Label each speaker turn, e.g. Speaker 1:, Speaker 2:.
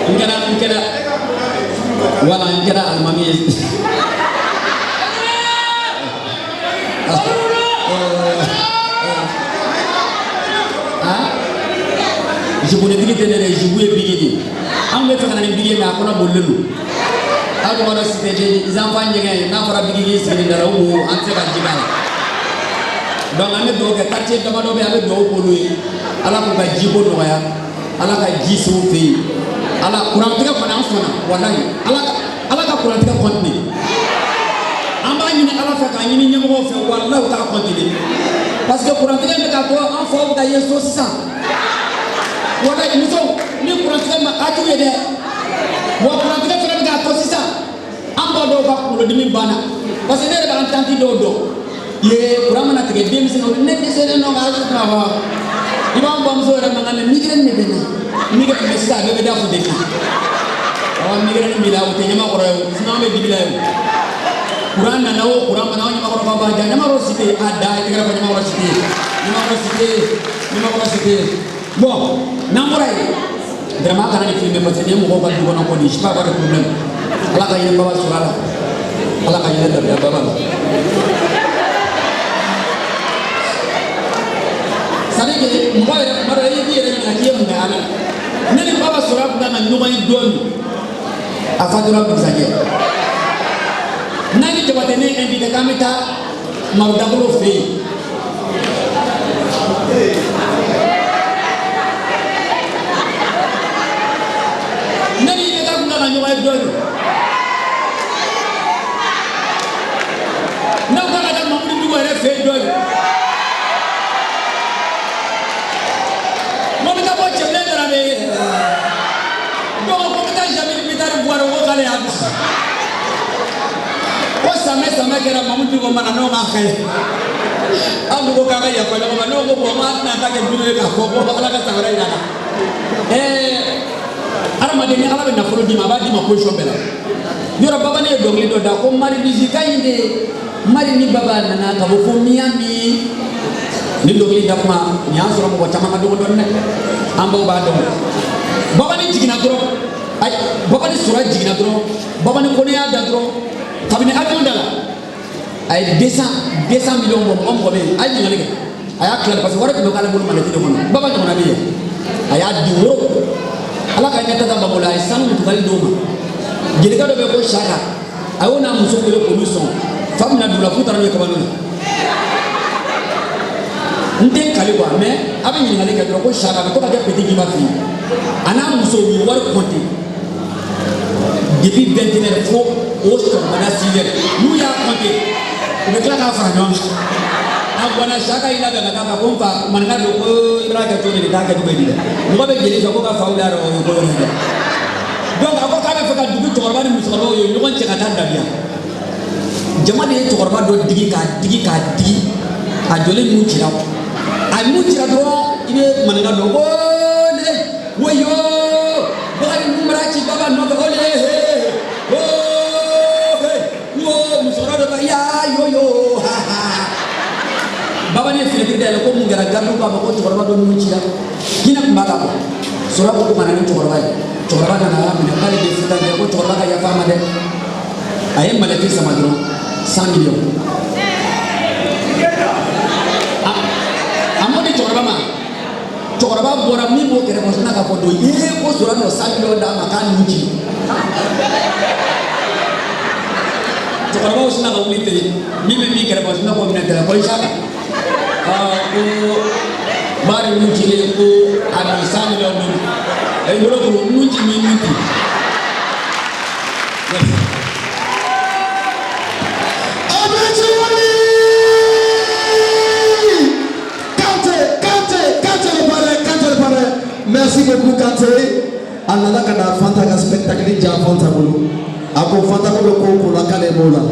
Speaker 1: N kɛra, voilà, n kɛra alimami ye. Ah, jupunetigi tɛ ne dɛ, jupu ye bic de ye. An bɛ fɛ ka na ni bic ye, mais a kɔnɔ bolilen don. Aw dun b'a dɔn, cité des enfants ɲɛgɛn n'a fɔra bic k'i sigi nin da la, o ko an tɛ se ka ji k'a la. Donc an bɛ dugawu kɛ, quartier damadɔ bɛ yen, an bɛ dugawu k'olu ye, Ala k'u ka jiko nɔgɔya, Ala ka ji se u fɛ yen. Ala kurantigɛ kɔni, an sɔnna, walayi, Ala ka kurantigɛ continuer. An b'a ɲini Ala fɛ k'a ɲini ɲɛmɔgɔw fɛ, walayi, u k'a continuer, parce que kurantigɛ bɛ k'a to an faw bɛ ka ye so sisan. Walayi, musow, ni kurantigɛ ma a t'u ye dɛ. Wa kurantigɛ fana bɛ k'a to sisan an ba dɔw ka kunkolodimi banna, parce que ne yɛrɛ b'an tantie dɔw dɔn ye, kuran mana tigɛ, denmisɛnninw ne dɛsɛlen nɔ k'a sɔrɔ fɔ i b'an bamuso yɛrɛ mankan mɛn, migraine de bɛ na, migraine bɛ sisan, a bɛɛ bɛ da funteni na. Awɔ, migraine b'i la, o tɛ ɲamakɔrɔ ye o, sinon an bɛ dibi la ye. O kuran nana, o kuran mana, anw ɲamakɔrɔ b'a ja. Ɲamakɔrɔ cité, a da i tɛgɛrɛ fɔ, Ɲamakɔrɔ cité, Ɲamakɔrɔ cité, Ɲamakɔrɔ cité. Bon, n'an bɔra yen, vraiment, a kana nin filmer, parce que nin ye mɔgɔw ka du kɔnɔ ko de, je peux avoir de problème. Ala ka hinɛ baba sɔrɔ a la, Ala ka hinɛ dabila baba la. C'est à dire que mɔgɔ yɛrɛ, kuma dɔ la, i b'i yɛrɛ ɲininka k'i ye mun kɛ Ala la. Ne ni baba sɔrɔ a kun kan ka ɲɔgɔn ye don min, a fatura dugusajɛ. N'a ni Jabate ne invité k'an bɛ taa Maru Dagolo fɛ yen. Ne ni IBK kun kan ka ɲɔgɔn ye don min, ne kun kan ka taa Mamudu Diko yɛrɛ fɛ yen don min. Mo bɛ taa bɔ Cɛbilen dɔrɔn bɛ dɔw ko n bɛ taa Jamil Bitari Buwari, ko k'ale y'a bila ko samɛ samɛ kɛra. Mamudu Diko mana n'o ma kɛ, an ko k'an ka yafa ɲɔgɔn ma. N'o ko bon, an tɛna taa kɛ bino ye k'a fɔ ko Ala ka san wɛrɛ yira la. Hadamaden, ni Ala bɛ nafolo d'i ma, a b'a d'i ma position bɛɛ la. Yɔrɔ baba, ne ye dɔnkili dɔ da ko Mari Lisi ka ɲi de, Mari ni baba nana ka bɔ fo Miami. Ni dɔnkili da kuma nin y'a sɔrɔ mɔgɔ caman ka dɔgɔ dɔɔni dɛ, an baw b'a dɔn. Babani jiginna dɔrɔn, ayi, babani sɔrɔ jiginna dɔrɔn, babani ko ne y'a da dɔrɔn kabini avion da la, a ye 200 millions bɔ. Mɔgɔ mɔgɔ bɛ yen, a ye ɲininkali kɛ, a y'a tila, parce que wari tun bɛ k'ale bolo mallette de kɔnɔ. Baba ɲɔgɔnna bɛ yen, a y'a di woro. Ala ka ɲɛ tata babo la, a ye sanu mutukali d'o ma. Jelikɛ dɔ bɛ ko Saka, a y'o n'a muso wele k'olu sɔn fa bɛna dugu la, k'u taara n'u ye kabalo la. N tɛ n kali quoi, mais a bɛ ɲininkali kɛ dɔrɔn ko Saka a bɛ to ka kɛ petit Jiba fɛ yen. A n'a muso, u ye wari compter depuis 21 heures fo o sɔgɔmada 6 heures. N'u y'a compter, u bɛ tila k'a fara ɲɔgɔn kan. A bɔnna, Saka y'i labɛn ka taa fɛ ko n fa maninka don, ko i b'a kɛ cogo di, nin t'a kɛ cogo di dɛ. Mɔgɔ bɛ jeli fɛ ko ka faw la o ye ko wɛrɛ ye dɛ. Donc a ko k'a bɛ fɛ ka dugu cɛkɔrɔba ni musokɔrɔbaw ye ɲɔgɔn cɛ ka taa dabiya. Jama de ye cɛkɔrɔba dɔ digi k'a digi k'a digi, a jɔlen nun cira, a nun cira dɔrɔn, i bɛ maninka dɔn ko ne woyo Bakari nun bara ci baba nɔfɛ o le he o he wo. Musokɔrɔba dɔ bɛ ya yo yo ha ha. Baba ne ye fenêtre dayɛlɛ ko mun kɛra? Gardiw k'a ma ko cɛkɔrɔba dɔ nun cira. Hinɛ tun b'a la quoi. Sɔrɔ ko ka na ni cɛkɔrɔba ye. Cɛkɔrɔba nana, a y'a minɛ k'ale de futa kɛ, ko cɛkɔrɔba ka yafa a ma dɛ. A ye mallette sama dɔrɔn, 100 millions a m'o di cɛkɔrɔba ma. Cɛkɔrɔba bɔra, min b'o kɛrɛfɛ, o sinna k'a fɔ don ye ko sɔrɔ dɔ 100 millions d'a ma k'a nun ci. Cɛkɔrɔbaw sinna ka wuli ten, min bɛ min kɛrɛfɛ, o sinna k'o minɛ téléphone Saka ko Bari nun cilen, ko a bi 100 millions d'u ma. A y'i bolo kuru nun ci min nun ci. Merci.
Speaker 2: Abidji Wali! Kanté, Kanté, Kanté le palais, Kanté le palais. Merci beaucoup Kanté. A nana ka na Fanta ka spectacle diya Fanta bolo. A ko Fanta ko bɛ ko o ko la k'ale b'o la.